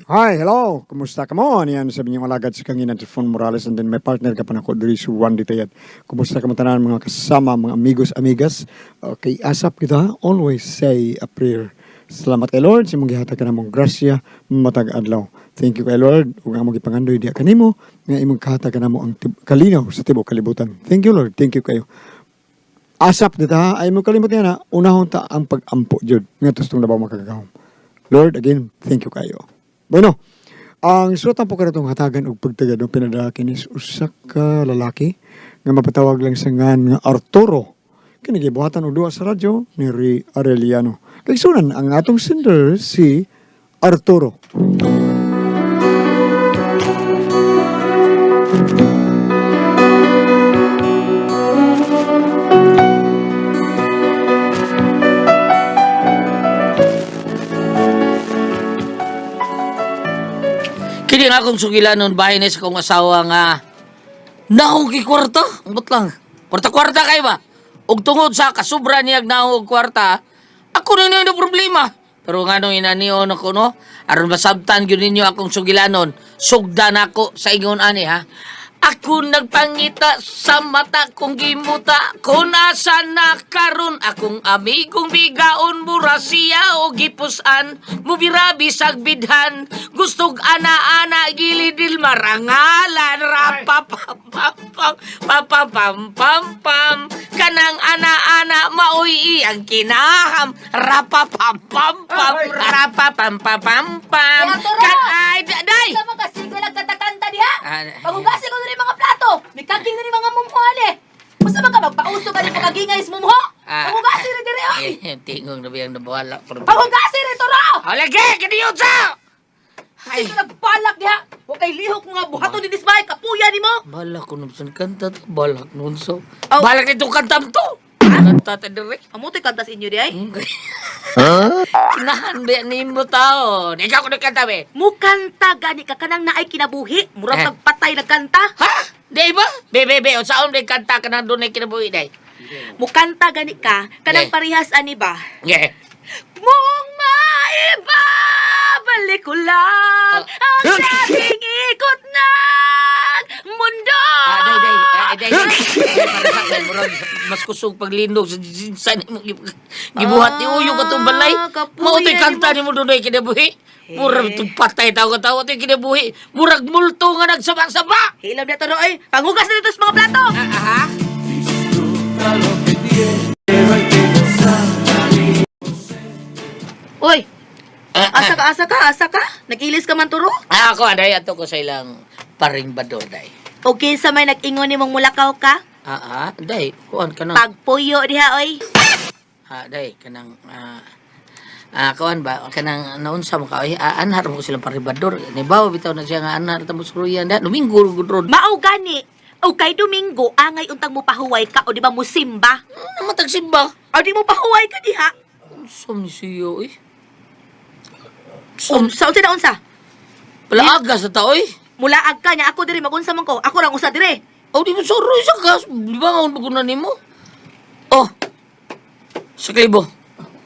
Hi, hello. Kumusta ka mo? Niyan sa inyong alagad si Kanginan Trifon Morales and then may partner ka pa na ko diri si Juan Ditayat. Kumusta ka mo tanan mga kasama, mga amigos, amigas? Okay, asap kita. Always say a prayer. Salamat kay Lord sa imong gihatag ka namong grasya matag adlaw. Thank you kay Lord ug among gipangandoy diha kanimo nga imong kahatag ka namo ang kalinaw sa tibuok kalibutan. Thank you, Lord. Thank you kayo. Asap dita ay mo kalimot niya na unahon ta ang pag-ampo jud nga tustong labaw makagagahom. Lord, again, thank you kayo. Bueno, ang suwatan po kanatong hatagan og pagtagad no pinadala kini usa ka lalaki nga mapatawag lang sa ngan nga Arturo. Kini gibuhatan og duwa sa radyo ni Ray Arellano. Kaigsunan ang atong sender si Arturo. Kini nga akong sugilanon bahay ni sa kong asawa nga naong kwarta. Ambot lang. Kwarta-kwarta kay ba? Og tungod sa kasubra niya naong og kwarta, ako na yung problema. Pero nga nung inanion ako no, aron masabtan gyud ninyo akong sugilanon, sugdan ako sa ingon ani ha. Ako nagpangita sa mata kong gimuta kung asa na karon akong amigong bigaon mura siya o gipusan mubirabi sag bidhan gustog ana-ana gilidil marangalan rapapam pam pam pam pam pam pam kanang ana-ana maoy iyang kinaham rapapam pam pam rapapam pam pam pam Ay, Arturo! kan ay day. Sa mga sige nagkatakanta diha. Ah, Pagugasi ko na rin mga plato. May kaging na rin mga mumhuan eh. Basta man ka magpauso ka rin pagkagingay sa mumho. Ah. Pagugasi rin diri oy. Eh, tingong na biyang nabuhala. Pagugasi rin turo. Alagi! Kaniyon sa! Ay, Sige nagbalak diha. Wa kay lihok mga buhaton ni Dismay kapuya nimo. balak ko nung kanta to. Balak nun so. Oh. Balak itong kanta to! Kanta ta dire. Amo to'y kanta sa inyo di ay. Kinahan ba nimo taon? Ikaw ko nagkanta be. Mukanta gani ka kanang naay kinabuhi. Murag Eh. nagpatay nagkanta. Ha? Di ba? Be, be, be. O saan may kanta ka na doon ay kinabuhi day? Mukanta gani ka kanang Eh. parehas ani ba? Yeah. Mong maiba, balik ko lang ang dating ikot ng mundo. Ah, day, day. Ah, day, day. Ay, para sa akin, murag, mas kusog paglindog sa sa nimo gibuhat ni Uyo katong balay. Ah, kapuya Mao to'y ni kanta nimo doon ay kinabuhi. Murag itong patay tao ka tao to'y kinabuhi. Murag multo nga nagsaba-saba. Hilaw na to oy. Panghugas na dito sa mga plato. Ah, aha. Uy, Ah, asa ka, asa ka, asa ka? Nag-ilis ka man turo? Ah, ako aday ato ko sa ilang paring bador day. O kinsa may nag-ingon nimong mulakaw ka? Ah, ah, day, kuan ka na. Pagpuyo diha oy. Ah, day, kanang kuan ba kanang naunsa mo ka oy, ah, anhar mo ko silang paribador. Ni bawo bitaw na siya nga anhar ta mo suruyan da. Domingo gud ron. Mao gani. O kay Domingo, angay untang mo pahuway ka o di ba mo simba? Namatag simba. O di mo pahuway ka diha? Unsa ni siya oy? Unsa Unsa, unsa na unsa? palaaga sa ta oy? Mulaag ka niya ako diri magunsa man ko. Ako rang usa dire. Aw di mo suroy sa gas. Di ba nga ko na nimo? Oh. Sa kalibo.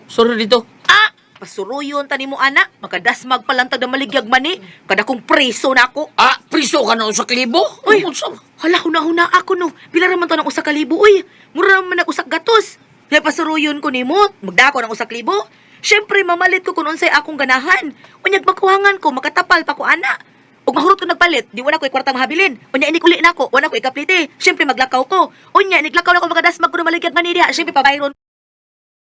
Sorry dito. Ah, pasuruyon tani mo ana, makadasmag palantag na maligyag mani, kada kong preso na ako. Ah, priso ka na sa kalibo? Uy! Unsa? Hala, huna-huna ako no. Pila raman to ng 1,000, uy. Mura raman nag usak gatos. Kaya pasuruyon ko nimo, magdako ng 1,000. Syempre, mamalit ko kung unsay akong ganahan. Unyag makuhangan ko, makatapal pa ko ana. Ug mahurot ko nagpalit, di wala ko kwartang mahabilin. Unya inikuli na ako, wala ko ikaplite. Syempre maglakaw ko. Unya niglakaw na ko makadasmag ko na maligyag mani diha. Syempre pabayron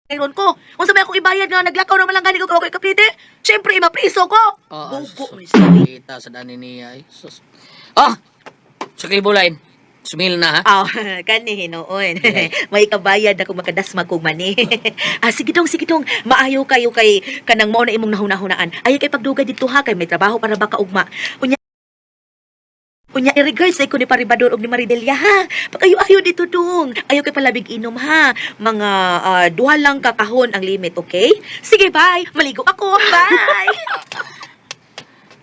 Bayron ko. Unsa may akong ibayad nga naglakaw naman lang gani ko kay kaplite. Syempre imapriso ko. Ah, Bugo sus, man siya, uy. kita sa dani niya ay. Sus. Ah! Sa kalibo line. Sumil na ha. Ah, kani hinuon. May kabayad ako makadasmag kog mani. Ah, sige dong, sige dong. Maayo kayo kay kanang mao na imong nahuna-hunaan. Ayo kay pagdugay dito ha kay may trabaho para baka ugma. Unya Unya i-regards ay ko ni Paribador og ni Maridelia ha. Pag-ayo-ayo dito dong. Ayo kay palabig inom ha. Mga duha lang ka kahon ang limit, okay? Sige, bye. Maligo ako. Bye.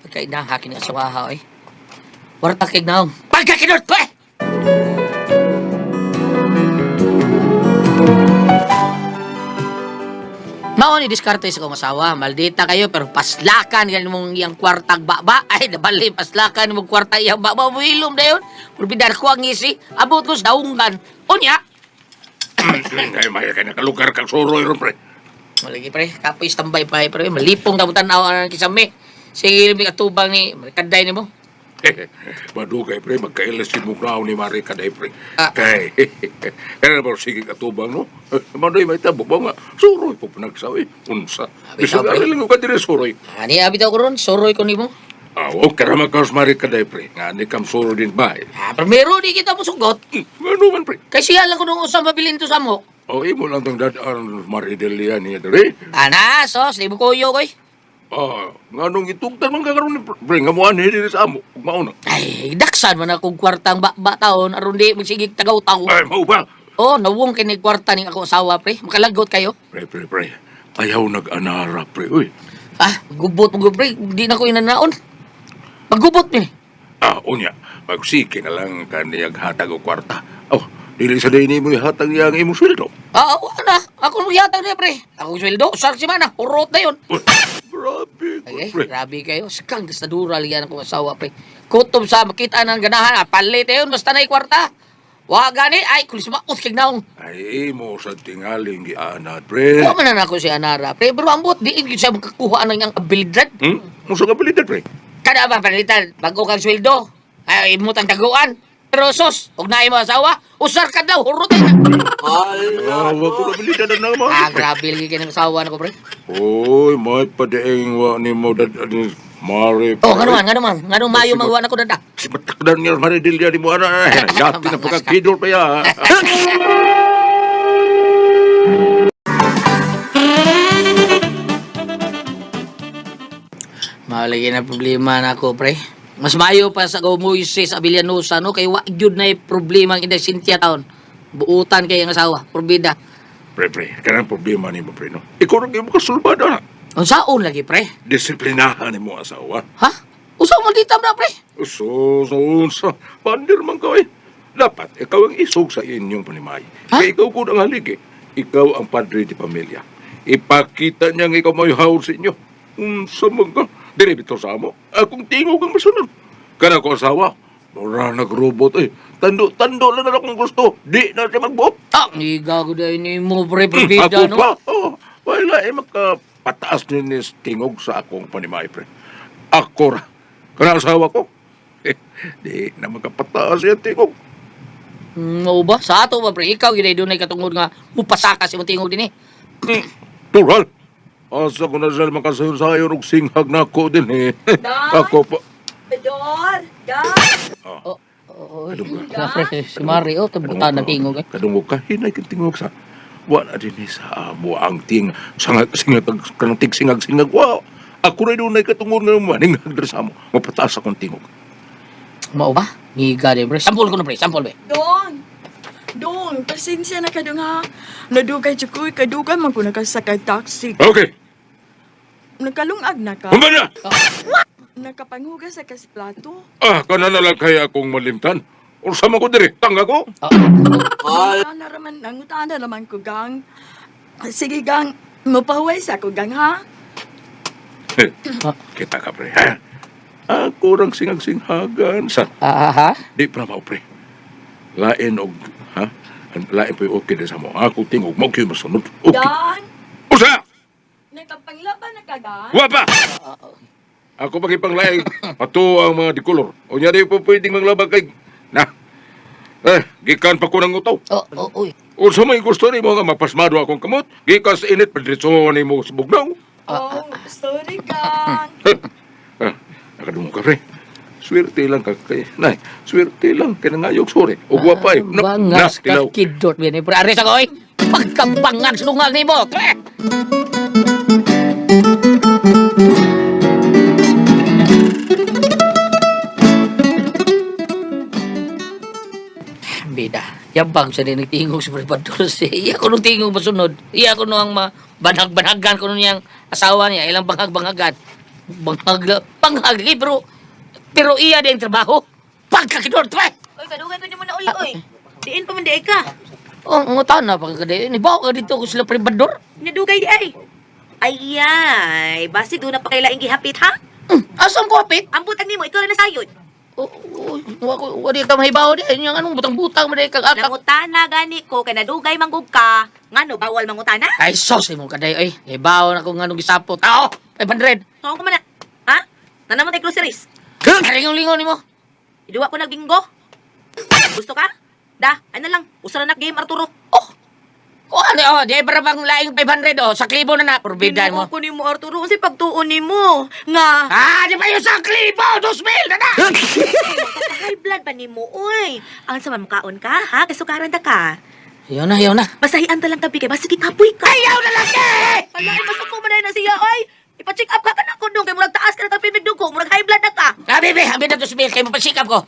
Pagkainaha kini asawa ha oy. Warta kay naong. Pagkakinot pa! Eh! Mao ni diskarte sa kong asawa. Maldita kayo pero paslakan ganin mong iyang kwartag baba. Ay, nabali, paslakan mong kwarta iyang baba. Muilom na yun. Purbidar ko ang ngisi. Abot ko sa daungan. Unya. Ay, may ka nakalugar kang suroy ron, pre. Malagi pre, kapoy standby pa eh, pre. Malipong na tanaw ang kisame. Sige, may katubang ni kaday ni mo. Madugay, pre, magkailas si Mugraw ni Mari Kaday, pre. Ah. Kay, kaya na ba, sige katubang, no? Madoy, may tabo ba nga? Suroy po pinagsawi. Unsa. Abi Bisag ka, pre. ariling ko ka dire, suroy. Ani abi daw ko ron, suroy ko nimo. Ah, okay ra man Mari Kaday, pre. Nga, ni kam suroy din ba, eh. Ah, primero di kita musugot. Ano man, pre? Kay siya lang kuno usang mabilin to sa mo. O, imo lang tong dadaan Mari Delia niya dire. Ana, sos, di mo kuyo koy. Ah, nga nung itugtan man kakaroon ni pre, nga mo anhi dire sa amo. Ug mauna. Ay, daksan man akong kwartang ba taon aron di magsigig tagaw-taw. Ay, mao ba? Oh, nawong kini kwarta ning ako asawa pre. Makalagot kayo. Pre, pre, pre. Ayaw nag-anara, pre. Uy. Ah, gubot mo pre, di na ko inanaon. Maggubot mi. Ah, unya, magsiki na lang kaniyag hatag og kwarta. Oh, dili sa dini mo ihatag niya ang imong sweldo. Ah, wala na. Ako yatag niya pre. Ako sweldo, usar si mana, urot na yun. Uy, grabe, Ay, pre. grabe kayo. Sakang gastadura liyan akong asawa pre. Kutob sa makita ng ganahan, ah, palit yun, basta na kwarta. Wa gani, ay, kulis maot kag naong. Ay, imo sa tingaling gianad, pre. Wa man na nako si Anara, pre. Pero ambot, diin gyud siya makakuha ng iyang abilidad. Hmm? Musa ka pilitan, pre. Kada ba palitan, bago kang sweldo, ay imot ang taguan. Pero sos, og naay mo asawa, usar ka daw, hurot na. Ah, wa ko na pilitan na naman. Ah, grabe lagi kay ng asawa nako, pre. Uy, may padieng wa ni mo dad ni Mari. Oh, ngano man, ngano man, ngano mayo magawa nako dada. Si matakdan niya Mari Delia ni mo ana. Yati na pagkakidol pa ya. Malagi na problema nako, pre. Mas mayo pa sa go Moises Abellanosa no kay wa gyud na problema ang Inday Cynthia taon. Buutan kay ang asawa, probida. Pre, pre, kanang problema ni mo, pre, no? Ikaw rin kayo makasulbada na. Unsaon lagi, pre? Disiplinahan ni mo asawa. Ha? Usa man dita na, pre? So, so, sa pandir man ka eh. Dapat ikaw ang isog sa inyong panimay. Ha? Kaya ikaw ko ang haligi. Ikaw ang padre di pamilya. Ipakita niya nga ikaw may hawod sa inyo. Unsa man ka, dire bitaw sa amo. Akong tingog ang masunod. Kana ko asawa, mura nagrobot eh. Tando-tando lang na akong gusto. Di na siya magbuot. Ah, ngiga ko dahil ni mo, pre, probida, Ako no? pa. Oh, wala eh makapataas ni ni tingog sa akong panimay, pre. Ako ra. Kana asawa ko. Eh, di na makapataas yung tingog. Mao ba? Sa ato ba, pre? Ikaw yun ay dunay katungod nga mupasaka sa imong tingog din eh. Tural. Asa ko na siya makasayon-sayon og singhag na ako din eh. Ako pa. Bedor! Gang! Oh, oh, oh, pre, si Mari, oh, tabutan na tingog eh. Kadungog ka, hinay kang tingog sa. Wa na din eh sa amo ang ting sangag singag kanang tig singag singag wa. Ako ra dunay katungod nga maninghag diri sa amo. Mapataas akong tingog. Mao ba? Ngiga din, pre. Sampol ko na, pre. Sampol, pre. Dong! Dong! Pasensya na ka dong ha. Nadugay jud ko, kadugay man ko nakasakay taxi. Okay, Nakalungag na ka. humba na. Nakapanghugas sa kas plato. Ah, kana na lang kaya akong malimtan. Unsa man ko diri? Tangga ko. Nangutana raman, nangutana naman ko, gang. Sige, gang. Mapahuway sa ako, gang, ha? Kita ka pre, ha? Ako rang singag-singhagan sa Ah, ha? di pa mao pre. Lain og ha? Ang Lain pa okay din sa mo. Ako tingog mo kayo masunod. Okay. Gang! Usa! Nakapanglaban na ka, gang? Wa pa! Ako pagipanglaing pato ang mga dikolor. O nya di po pwedeng manglabag kay na. Eh, gikan pa ko ng utaw. Oh, oh, uy. Unsa may gusto nimo nga mapasmado akong kamot? Gikan sa init padritso nimo sa bugnaw. Oh, sorry, gang. Ah, nakadungog ka pre. Swerte lang ka kay nay. Swerte lang kay nangayog sore. Ug wa pa eh. Na, na, Bangas ka tilaw. kidot bien eh, pre. Aris ako, oy. Pagkabangag sa lungag nimo, pre. Bida. Yabang sa din tingog sa Prepador. Iya ko nung tingog masunod. Iya ko nung ang banhag-banhagan ko nung niyang asawa niya. Ilang banghag-banghagan. Banghag, banghag lagi, pero pero iya din trabaho. Pagkakidor, pre! Oy, kadugay pa nimo na uli oy. Diin pa man di ay ka. Oh, ang utan na pagkakadi. Ni bawa ka dito ko sila Prepador. Nadugay di ay. Ayay, basi doon na pa kailaing gihapit, ha? Asam ko hapit? Ang butang nimo, ikaw rin nasayod. Oh, oh, wa ko wa di ka mahibaw di ay anong butang-butang man di kag akak. Nangutana gani ko, kay nadugay manggug ka. Ngano, bawal mangutana? Ay sos imong kaday oy. Hibaw na ko nganong gisapot. Tao, 500. Tuon ko man na. Ha? Nanaman tay groceries. Kalingon-lingon nimo. Iduwa ko nagbinggo. Gusto ka? Da, ano lang. Usa na game, Arturo. Oh. Kuha ni oh, di para bang laing 500 oh, sa klibo na na porbidan mo. Ginoo ko nimo, Arturo. Unsay pagtuon nimo? Nga, Ah, di ba yung sa klibo? 2,000 na na. high blood ba nimo, oy? Ang sa man mukaon ka, ha? Kasukaran ta ka. Ayaw na, ayaw na. Basahian ta lang tabi kay basi kikapoy ka. Ayaw na lang eh! Ala, ay masuko man na siya, oy. Ipa-check up ka kana ko dong kay murag taas ka na tapimig dugo, murag high blood na ka. Ah, bebe, abi na 2,000 kay mapasikap ko.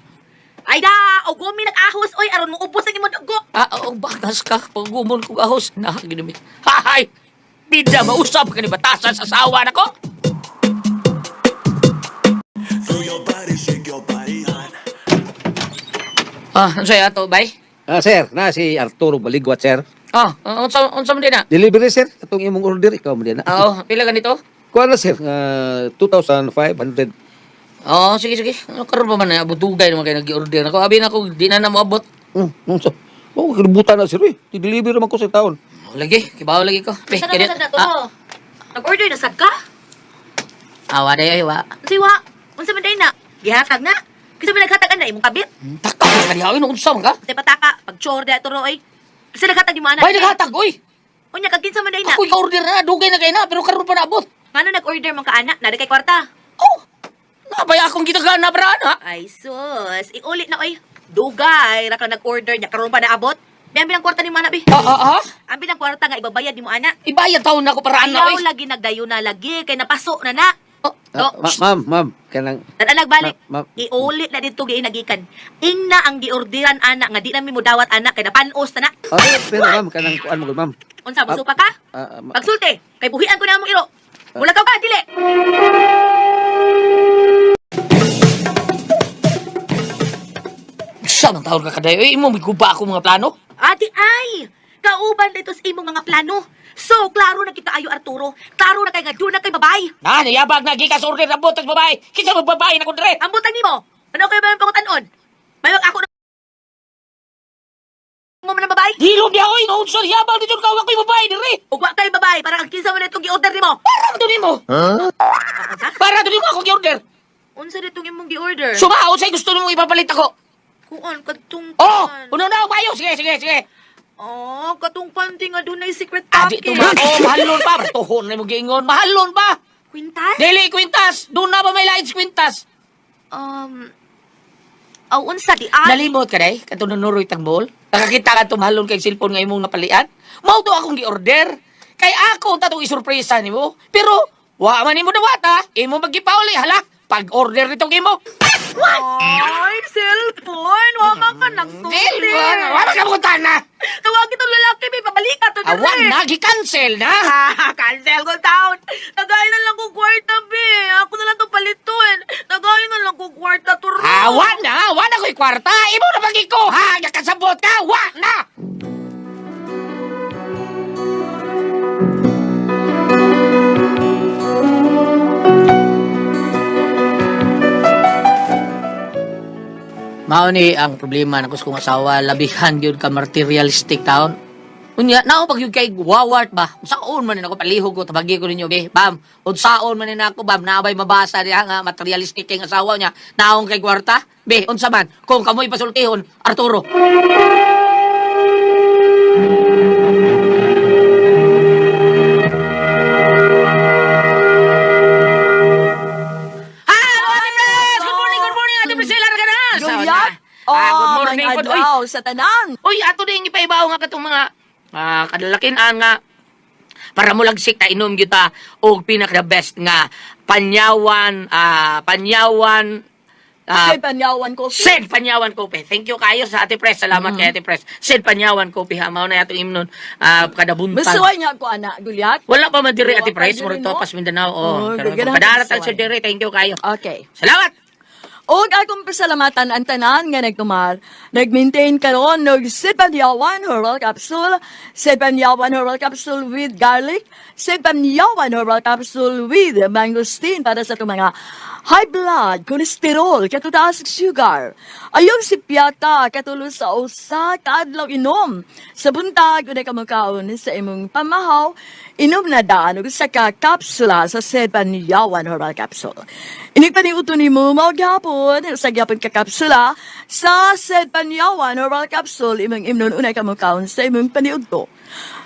Ay da, og gumi nag-ahos oy aron mo ubos ang imong dugo. Ah, oh, bakas ka. Pagumon ko ahos. Na, ginumi. Hahay! Di na mausap ka ni batasan sa asawa na ko. Ah, ano sa'yo ato, bay? Ah, sir, na si Arturo Baligwat, sir. Ah, unsa man din na? Delivery, sir. Atong imong order, ikaw mo din na. Ah, oh, pila ganito? Kuha na, sir. 2,500. Oo, sige, sige. Ano karon pa man na abot dugay naman kayo nag-order ako. Abi na ko, di na na moabot. Unsa? Oh, kalibutan na, sir. Eh. Di-deliver naman ko sa taon. Oh, lagi, kibaw lagi ko. Be, Sa naman na to? Nag-order na sad ka? Awa day, ay, wa. Unsay wa? Unsa man day na? Gihatag na. Kinsa man naghatag ana imong kabit? Taka, kanihaw, unsa man ka? Unsay pataka pag chore day Arturo oy. Kinsa naghatag nimo ana? Bay, naghatag, oy! Unya kag kinsa man day na? Ako ka-order na, dugay na kayo na, pero karon pa naabot. Ngano nag-order man ka ana? Nada kay kwarta. Oh! Nabay akong gitagaan na braan, ha? Ay sus, iulit na oy. Dugay ra ka nag-order nya karon pa naabot. Bi ang kwarta nimo ana bi. Ah, ah, ah? Ang bilang kwarta nga ibabayad nimo ana. Ibayad taon na ako paraan na, Ayaw oy. lagi nagdayo na lagi kay napaso na na. Oh, Ah, oh, ma'am, ma'am. Kanang... Tanalag balik. Ma'am. Iuli na dito giinagikan. Ingna ang giorderan ana nga di na mi modawat ana kay napanos na na. Ah, pero, ma'am, kanang kuan mo, ma'am. Unsa musupa ka? Ah, ah, Pagsulti kay buhian ko na among iro. Mulakaw ka dili. Sa man taon ka kaday, oy, imo miguba ako mga plano. Ati ay, kauban dito sa imong mga plano. So, klaro na kita ayo Arturo. Klaro na kay nga doon na kay babay. Na, niyabag na gikas order na butas babae. Kinsa magbabae na kundre? Ang butang nimo. Ano kayo ba yung pangutanon? May wag ako na mo man ang babay. Hilom niya, oy, unsa yabag dito ka wa koy babae dire. Ug wa kay babay para ang kinsa man itong gi-order nimo. Para to nimo. Ah, Unsa? Para to nimo ako gi-order. Unsa ditong imong gi-order? Suma, unsay gusto nimo ipapalit ako? Kuan kadtong Oh, uno na bayo. Sige, sige, sige. Oh, katong panty nga dunay secret Ah, di pocket. to ba? Oh, mahalon pa. Tuhon na mo giingon. Mahalon pa. Quintal? Dili kwintas. Doon na ba may lain sa kwintas? Aw unsa di ay? Nalimot ka day? Katong nanuroy tangbol? Nakakita ka itong mahalon kay cellphone nga imong napalian? Mao to akong gi-order. Kay ako tatong isurpresa nimo. Pero wa man nimo dawata. Imo magipauli hala. Pag-order nitong imo. Ay, cellphone. Wa man ka nagsulti. Cellphone. Wa man ka mukuntan na. Tawag itong lalaki, may pabalikat to diri. Awan na gi-cancel na. Ah, cancel ko taon. Tagay na lang ko kwarta, be. Ako na lang to paliton. Tagay na lang ko kwarta, turo. Awan na, wa na ko'y kwarta. Imo na pagikuha. Nakasabot ka. Wa na. Mao ni ang problema na kong asawa, labihan gyud ka materialistic taon. Unya, nao pag yun kay wawart ba? Unsaon man ni ako palihog ko tabagi ko ninyo be. Bam, unsaon man ni nako bam, naabay mabasa diha nga materialistic kay asawa niya. Naong kay kwarta. Be, unsa man kung kamoy pasultihon, Arturo. Hello, Ate Pres! Good morning, good morning, Ate Priscilla Raganas! Guyat! Ah, good Oh, morning may po. Uy, adlaw sa tanan. Uy, ato na yung ipaibaw nga katong mga kadalakinan nga para mulagsik ta inom gyud ta og pinaka the best nga panyawan panyawan Kay panyawan ko. Sid Panyawan Kopi. Thank you kayo sa Ate Press. Salamat kay Ate Press. Sid Panyawan Kopi ha. Mao na ato imnon kada buntag. Masuway niya ako, ana, Gulyat. Wala pa man diri Wala Ate pa Press, diri, murag no? Topas Mindanao. Oh, Oh, pero ganahan padara sa tal sa diri. Thank you kayo. Okay. Salamat. Og akong pasalamatan ang tanan nga nagtumar. Nag-maintain karon og Sipanyawan Herbal Capsule, Sipanyawan Herbal Capsule with garlic, Sipanyawan Herbal Capsule with mangosteen para sa itong mga high blood, cholesterol, katutaas sugar. Ayaw si Piata, katulo sa usa, kaadlaw inom. Sa buntag, unay kamukaon sa imong pamahaw, inom na daan og usa ka kapsula sa Sebanyawan Herbal Capsule. Inig paniuto nimo mao gyapon, usa gyapon ka kapsula sa Sebanyawan Herbal Capsule imong imnon unay kamukaon sa imong paniudto.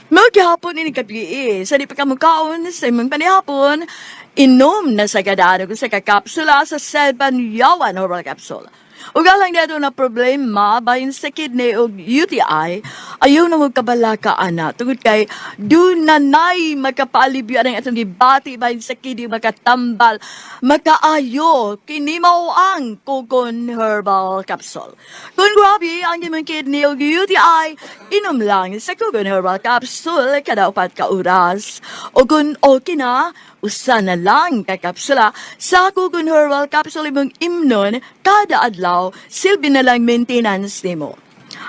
Mao gyapon ini gabi, sa di pa kamukaon sa imong panihapon, inom na sa gadaan og usa ka kapsula sa Sebanyawan Herbal Capsule. Ug alang nato na problema bahin sa kidney og UTI, ayaw na magkabala ka ana tungod kay dunanay makapaalibyo ang atong gibati bahin sa kidney, makatambal, makaayo. Kini mao ang Kogon Herbal Capsule. Kung grabe ang imong kidney og UTI, inom lang sa Kogon Herbal Capsule kada 4 ka oras. O kung okay na, usa na lang ka kapsula sa Kogon Herbal Capsule imong imnon kada adlaw, silbi na lang maintenance nimo.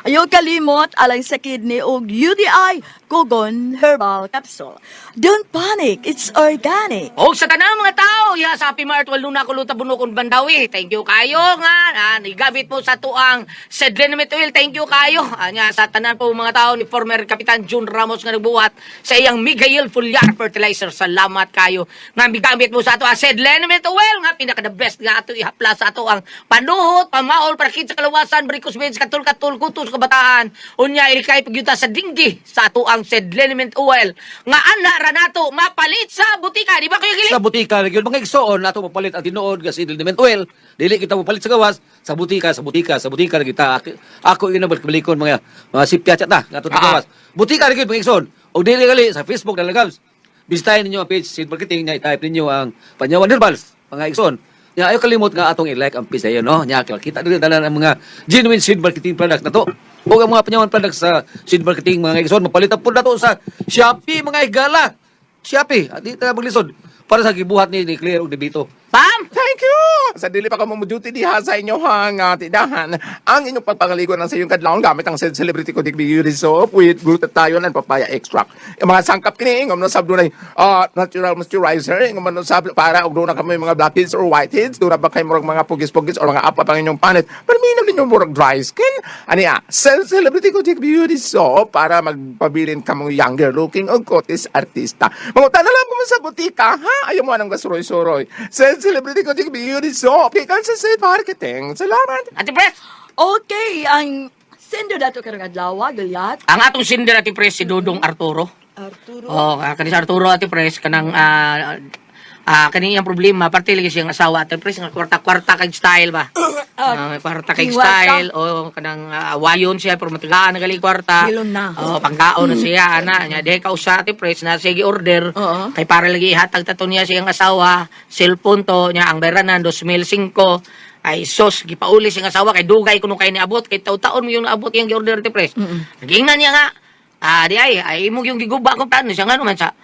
Ayaw kalimot alang sa kidney og UTI, Kogon Herbal Capsule. Don't panic, it's organic. Og sa tanang mga tao, ya sa Happy Mart, walo na kuluta bunukon Bandawi. Thank you kayo nga. Nigabit po sa tuang Sedlenamit Oil. Thank you kayo. Nga sa tanan po mga tao ni former Kapitan June Ramos nga nagbuhat sa iyang Miguel Fulyar Fertilizer. Salamat kayo. Nga migamit mo sa ato ang Sedlenamit Oil nga pinaka the best nga ato ihapla sa ato ang panuhot, pamaol, parakit sa kalawasan, brikos veins, katul-katul, kutos kabataan. Unya ilikay pagyuta sa dinggi sa ato ang Sedlenamit Oil. Nga ana ra nato mapalit sa butika, di ba, Kuya Gili? Sa butika gyud, mga igsoon, nato mapalit ang tinuod nga si Element Oil. Dili kita mapalit sa gawas, sa butika, sa butika, sa butika ra kita. Ako yun ang balikon mga sipya chat na ngadto sa gawas. Butika ra gyud, mga igsoon. Og dili gali sa Facebook na lang. Bisitahin ninyo ang page Seed Marketing nya, i-type ninyo ang Panyawan Herbals, mga igsoon. Nya ayo kalimot nga atong i-like ang page ayo, no. Nya kita dili tanan ang mga genuine seed marketing products nato. O ang mga Panyawan products sa seed marketing, mga igsoon, mapalit po nato sa Shopee, mga higala. Shopee, at di ta maglisod para sa gibuhat ni Claire ug ni Bito. Pam! Thank you! Sa dili pa ka mo duty diha sa inyo ha nga tindahan. Ang inyong pagpangaligo ng sa iyong kadlawon gamit ang Celebrity Kodik Beauty Soap with glutathione and papaya extract. Yung mga sangkap kini ingom no sab dunay natural moisturizer, ingom no sab para og duna kami mga blackheads or whiteheads, duna ba kay murag mga pugis-pugis or mga apa pang inyong panit. Pero minam ninyo murag dry skin. Ani Celebrity Kodik Beauty Soap para magpabilin ka mong younger looking og kotis artista. Mangutan na lang mo sa butika ha. Ayaw mo anang gasuroy-suroy. Celebrity Kodik Beauty Soap. Gikan sa Seed Marketing. Salamat. Ate Pres! Okay, ang sender dato karong adlaw, Goliath. Ang atong sender, Ate Pres, si Dudong Arturo. Arturo. Oh, kani si Arturo, Ate Pres, kanang kani iyang problema, parte lagi siyang asawa, Ate Pres, nga kwarta-kwarta kay style ba. Kwarta kay Kwarta. style o kanang wayon siya pero matigaan na gali kwarta. Hilon na. Oh, pangkaon na siya ana nya dihay ka usa, Ate Pres, na sige order. Oo. Kay para lagi ihatag tato niya siyang asawa, cellphone to niya ang bayranan 2005. Ay sos, gipauli siyang asawa kay dugay kuno kay niabot kay taw-taon mo yung naabot iyang gi-order, Ate Pres. Giingnan niya nga, di ay, ay imo yung giguba akong plano siya nga man sa.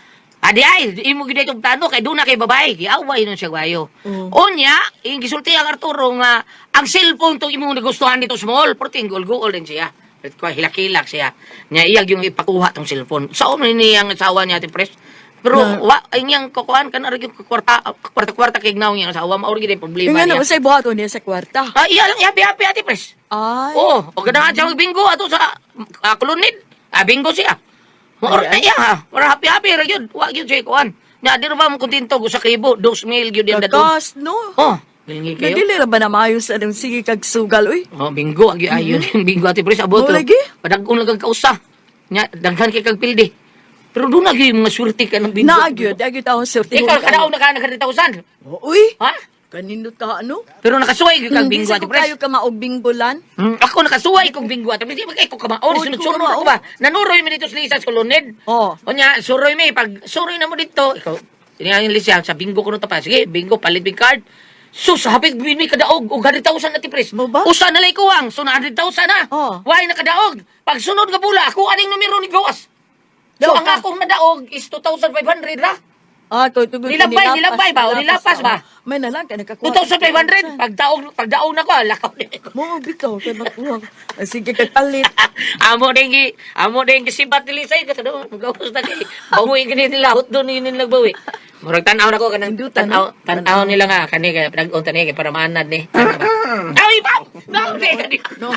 Di ay, imo gyud itong plano kay duna kay babae, giaway nun siya wayo. Unya, iyang gisulti ang Arturo nga ang cellphone tong imong nagustuhan dito small, porting gol-gol din siya. At kwa hilak-hilak siya. Nya iyag yung ipakuha tong cellphone. Sao man ni ang asawa niya, Ate Pres? Pero wa ay niyang kukuan kana ra gyud kwarta kwarta kwarta kay gnaw niyang asawa mao ra gyud ang problema Yung ano, niya. usay buhaton niya sa kwarta. Iya lang happy happy, Ate Pres. Ay. Oo, o ganahan siya magbingo ato sa Kulunid. Bingo siya. Mao ra iya ha. Mura happy happy ra gyud. Wa gyud siya kuan. Nya di ra ba mo kontento og 1,000, 2,000 gyud yan dadon. Kakas, no? Oh, bilngi kayo. Nadili ra ba na maayos anong sige kag sugal, uy? Oh, bingo ang ayon yung bingo, Ate Pres, abot. Mo lagi? Padagong lang kag kausa. Nya daghan kay kag pildi. Pero doon na gyud yung mga swerte ka ng bingo. Naagyod, agyod akong swerte. Ikaw kadaog na ka naka 3,000. Uy, Ha? kanindot ka ano? Pero nakasuway gyud kag Hindi bingo, sa Ate ko Pres. kayo ka maog binggolan. Ako nakasuway kong bingo, Ate Pres. Di ba kay ko kamaon, Oy, sunod-sunod ko ako ba? Nanuroy mi dito sa Lisa sa Kulunid. Oo. Unya, suroy mi pag suroy na mo dito, ikaw tinignan yung Lisa sa bingo ko no pa. Sige, bingo palit big card. Sus, hapit mi kadaog og 100,000 na tipres. Mo ba? Usa na lay kuwang, so na 100,000 na. Oo. Why nakadaog? Pag sunod nga bula, ako aning numero ni gawas. So Daog ang ka. akong nadaog is 2,500 ra. Ah, ko tugod Nilabay, nilabay ba? O, nilapas ba? May na lang ka nakakuha. 2,500. Pagdaog na ko, lakaw ni ko. Mo bitaw kay makuha. Ah, sige kay palit. Amo ding gisibat ni Lisay kasi do magawas na kay bawi gani nila hot doon yun nagbawi. Murag tan-aw na ko kanang Indutan, tan-aw no? tan-aw nila nga kani kay pinag-unta ni kay para maanad ni. Ay, bam! Bam ni kani. No.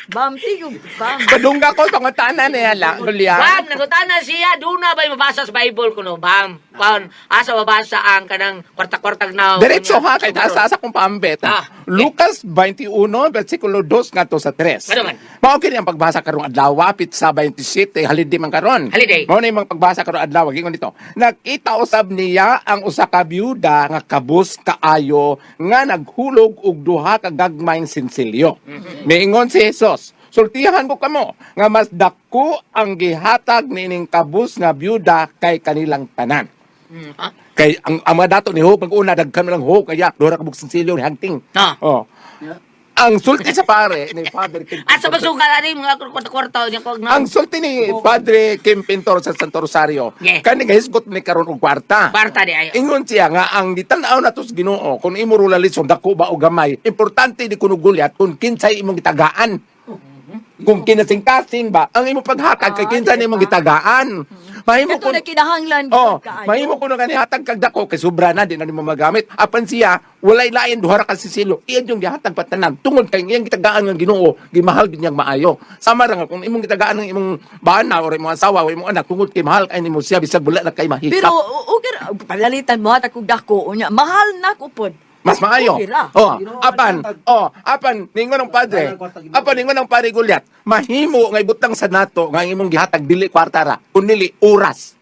Bam tigog bam. Padungga ko pangutana niya lang, Goliath. Bam, nagutana siya duna bay mabasa sa Bible kuno. Bam. Paon asa mabasa ang kanang kwarta-kwartag na. Diretso ha, kay taas sa akong paambit. Ah. Lucas 21, versikulo 2 ngadto sa 3. Ano man? Mao kini ang pagbasa karong adlaw, pitsa 27, holiday man karon. Holiday. Mao na yung mga pagbasa karong adlaw, gingon dito. Nakita usab niya ang usa ka byuda nga kabus kaayo nga naghulog og duha ka gagmayng sinsilyo. Miingon si Jesus, "Sultihan ko kamo nga mas dako ang gihatag niining kabus nga byuda kay kanilang tanan." Ha? Kay ang mga dato ni Hope, pag-una, daghan lang Hope, kaya dora ka sinsilyo ni Hagting. Ah. Oh. Ang sulti sa pare ni Father Kim Asa ba sugal ani mga kwarta-kwarta niya ko Ang sulti ni Padre Kim Pintor sa Santo Rosario, Yeah. kani nga hisgot ni karon og kwarta. Kwarta di ayo. Ingon siya nga ang gitan-aw nato sa Ginoo kung imo rula lison dako ba o gamay, importante di kuno gulyat kung kinsay imong gitagaan. Kung kinasing-kasing ba ang imong paghatag kay Ah, kinsay di imong ba? gitagaan. Mahimo Ito na kinahanglan Oh, gud kaayo. mahimo kuno nga nihatag kag dako kay sobra na di na nimo magamit. Apan siya walay lain duha ra ka sisilo. Iyan yung gihatag patanan tungod kay iyang gitagaan ng Ginoo, gimahal gid niyang maayo. Sama ra nga kung imong gitagaan ng imong bana or imong asawa o imong anak tungod kay mahal kay nimo siya bisag wala na kay mahikap. Pero okay ra, palalitan mo hatag kog dako unya. Mahal na ko pod. Mas maayo. Okay ra. Oh, apan, oh, apan ningon ng padre. Apan ningon ng pare Goliat, mahimo nga ibutang sa nato nga ang imong gihatag dili kwarta ra, kun dili oras.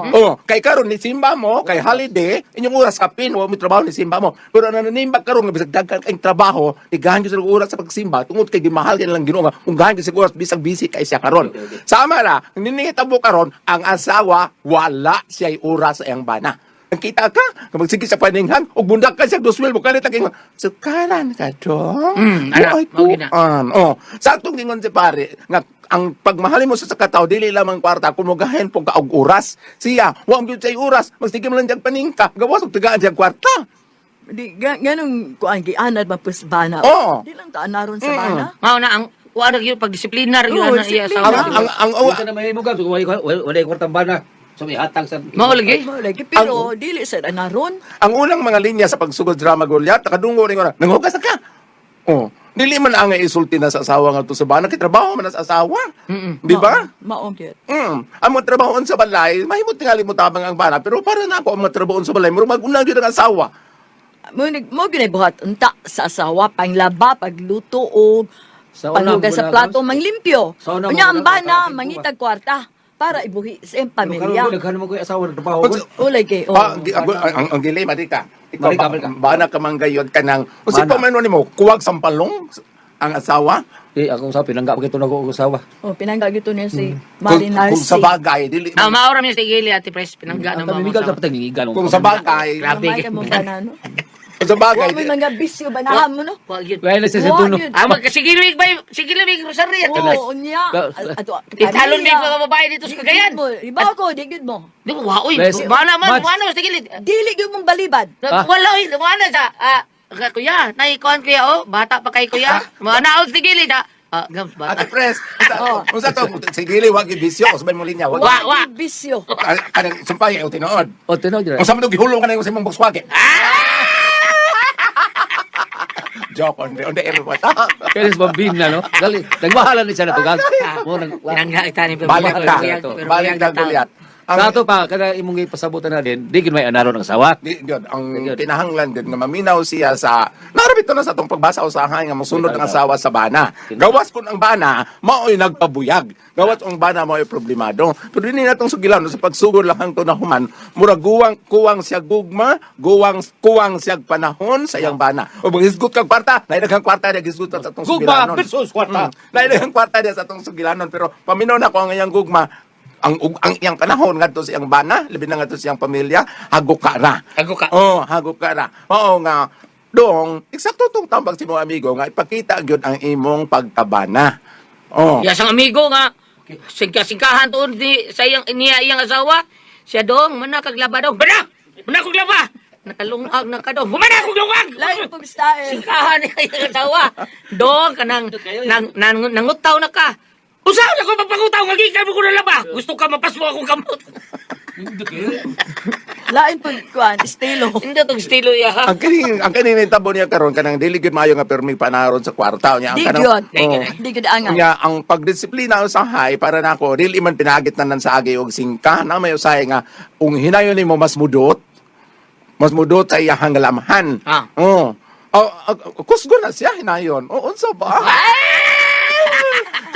Oh, kay karon ni simba mo, kay holiday, inyong oras kapin, wa mo trabaho ni simba mo. Pero ang nananimba karon nga bisag daghan kay trabaho, tigahan gyud sa oras sa pagsimba tungod kay gimahal kay lang Ginoo nga unggahan gyud sa oras bisag busy kay siya karon. Sama ra, ninihitabo karon ang asawa wala siya'y oras sa iyang bana. Ang kita ka, kapag sige sa paninghang, ug bundak ka siya, doswel mo kalit ang sukaran ka dong. Ana, Ay, mao gina. kuan. Oh, sa atong ingon si pare, nga ang pagmahal mo sa katao dili lamang kwarta kumugahin po ka og oras. Siya, wa gyud say oras, magsige mo lang diyang paningka, gawas og tagaan siyang kwarta. Di ganong kuan gianad man pus bana. Oo. Di lang ta anaron sa bana. Mao na ang wa na gyud pagdisiplinar gyud Oo, ana iya disiplina. sa Ang Ang na mahimo ka, wala wala kwartang bana. So may hatag sa Mao lagi. Mao lagi pero dili sa anaron. Ang unang mga linya sa pagsugod drama Goliath, nakadungo rin ko na, nanghugas na ka. Oh, dili man ang isulti na sa asawa nga to sa bana, kay trabaho man na sa asawa. Di ba? Mao gyud. Ang mga trabahoon sa balay, mahimo tingali mo tabang ang bana, pero para na ako ang mga trabahoon sa balay, murag maguna gyud ang asawa. Mo nag mo ginabuhat unta sa asawa panglaba, pagluto og Sa una, paghugas sa muna, plato manglimpyo. Sa una, Unya ang muna, bana karating ko mangitag kwarta para ibuhi sa iyang Pero karon pamilya. daghan mo ko asawa nagtrabaho. Ulay kay oh. Ah, ang gili, Marika. Ikaw, Marika, ba, Marika. bana ka man gayod ka ng, kung si Bana. pamano nimo, kuwag sampalong ang asawa? Di akong sa pinangga pa kito nako og asawa. Oh, pinangga gyud to niya si Kung, Marin kung sa Narcy. bagay, dili, Ah, mao ra mi sa igili ate pres pinangga Ang na mao. kamigal sa patag gigan. kung sa bagay, Grabe. Gamay ka mong bana, no? kung sa bagay, Wa mo'y mga bisyo banahan mo, no? Wa gyud. Kaya na siya sa Wa duno. gyud. Ah, magkasigilwig ba? Sigilwig rosary ate pres. Oo, unya. Ato, Italon din mga babae dito sa Cagayan. Iba ko, di gyud mo. Di ba, wa, uy, Pres, wala man, Mads. wala sa gilid. Dili gyud mong balibad. Ah. Wala, uy, wala sa, ah, kuya, naikuan kuya, oh, bata pa kay kuya. Mga naon sa gilid, ah. Ah, gams, bata. Ate Pres, Oh. kung sa to, sige, wag ibisyo, usbay mo linya, wag. Wa, wa. Gyud bisyo. Ah, Kanang sumpay, o tinuod. O tinuod Kung sa mo gihulong ka na yung sa imong Volkswagen. Joke on the air po. Kaya sa bambin na no. Dali nagmahalan ni siya na tugal. Mo nag Pinangga kita ni pero Balik ta. pero Balik ta, Goliath. Ang, Sa ato pa kada imong ipasabutan na din, di gid may anaron ang asawa. Di, yun, ang Di, yun. kinahanglan din nga maminaw siya sa narabito na sa atong pagbasa usahay nga mosunod ang asawa sa bana. Gawas kun ang bana mao'y nagpabuyag. Gawas ang bana mao'y problemado. Pero dinhi natong sugilan sa pagsugod lang hangtod na human, murag guwang kuwang siya gugma, guwang kuwang siya panahon sa iyang bana. O maghisgot kag kwarta, naay daghang kwarta diya gisgot sa atong Gugma sugilanon. versus kwarta. Naay daghang kwarta diya sa atong sugilanon pero paminaw na ko ang iyang gugma ang iyang panahon ngadto sa iyang bana, labi na ngadto sa iyang pamilya, hagok ka ra. Hagok ka. Oo, hagok ka ra. Oo nga. Dong, eksakto tong tambag si mo amigo nga ipakita gyud ang imong pagkabana. Oh. Ya, sang amigo nga, singka-singkahan tuon ni, sa iyang, niya iyang asawa, siya dong, mana kaglaba dong, bana! Humana akong laba. Nakalungag na ka dong. Humana akong lungag. Lain pong style. Singkahan ni kay asawa. Dong kanang nang nangutaw na ka. Usaw na ko magpangutaw nga gikan mo ko na laba. Gusto ka mapasmo akong kamot. Lain pong kuan, estilo. Hindi tong estilo iya ha. Ang kaning nitabo niya karon kanang dili gyud maayo nga permi panaron sa kwarta niya ang Di kanang gyud. Oo. Di gyud angay. Unya ang pagdisiplina usahay para nako dili man pinagit tanan sa agi og singka na may usahay nga ung hinayon nimo mas mudot sa iyahang lamhan. Ah. Oo. Oh, kusgo na siya hinayon. O unsa ba?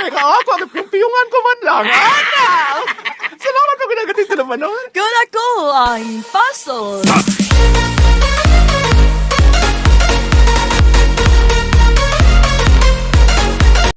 Teka, ako, piyungan ko man lang. Ana! Salamat po ginagatid sa laman. Kung ako ang puzzle.